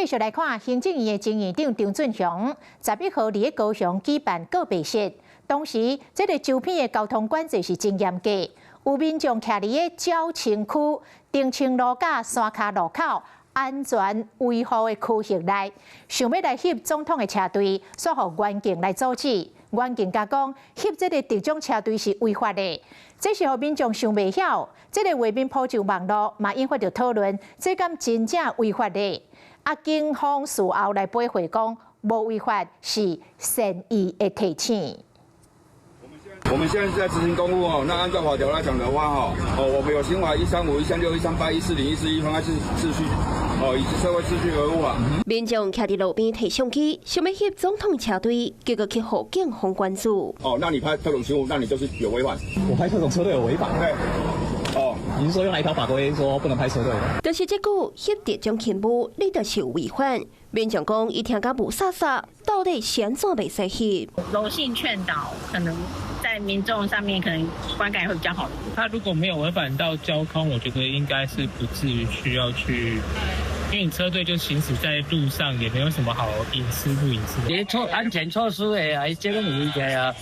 續來看行政院的前院長張俊雄，11號佇高雄舉辦告白式。當時這个周邊的交通管制是真嚴格，有民眾徛佇个鳥清區、澄清路佮山跤路口安全維護的區域內，想欲來翕總統的車隊，煞予員警來阻止。員警共講，翕這个特種車隊是違法的，這是予民眾想袂曉。這个畫面鋪上網路，嘛引發著討論，這敢真正違法的？啊，警方事後來回覆講，無違法，是善意的提醒。我們現在是在執行公務哦。那按照法條來講的話，哈，哦，我們有刑法135、136、138、140、141，妨礙秩序，哦，以及社會秩序維護法。民眾徛佇路邊提相機，想欲翕總統車隊，結果去予警方關注。哦，那你拍特種勤務，那你就是有違反。我拍特種車隊有違反？對。哦，你是說用哪一條法規說不能拍車隊？就是這句翕特種勤務，你就是有違反。民眾講，伊聽甲霧煞煞，到底是按怎袂使翕？柔性勸導可能在民眾上面可能觀感會比較好。他如果沒有違反到交通，我覺得應該是不至於需要去，因為你車隊就行駛在路上，也沒有什麼好隱私不隱私。這措安全措施的，啊，這個有問題啊。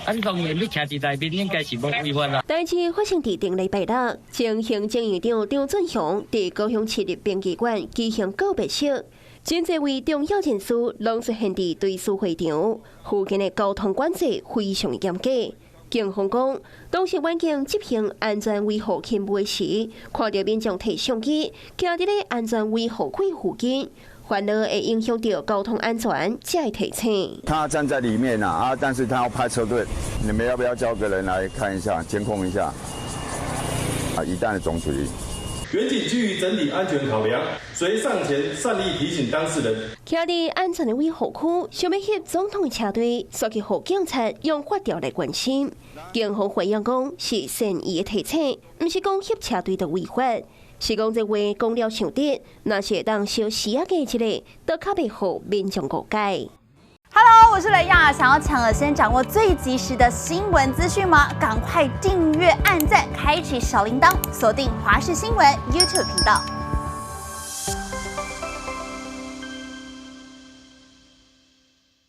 啊，你當然你徛佇內面，應該是無違法啦。代誌發生佇頂禮拜六，前行政院長張俊雄佇高雄市立殯儀館舉行告別式。真濟位重要人士攏出現佇追思會場，附近的交通管制非常嚴格。警方講，當時員警執行安全維護勤務時，看著民眾提相機，徛佇咧安全維護區附近，煩惱會影響著交通安全，才會提醒。他站在裡面啊，啊，但是他要拍車隊，你們要不要叫個人來看一下，監控一下？啊，一旦的總處理。員警基於整體安全考量，遂上前善意提醒當事人。徛佇安全的維護區，想欲翕總統的車隊，煞去予警察用法條來關心。警方回應講是善意的提醒，毋是講翕車隊就違法，是講這話講了傷直，若是會當小時仔過一下，都較袂予民眾誤解。 Hello，我是雷亞，想要搶先掌握最及時的新聞資訊嗎？趕快訂閱、按讚、開啟小鈴鐺，鎖定華視新聞 YouTube 頻道。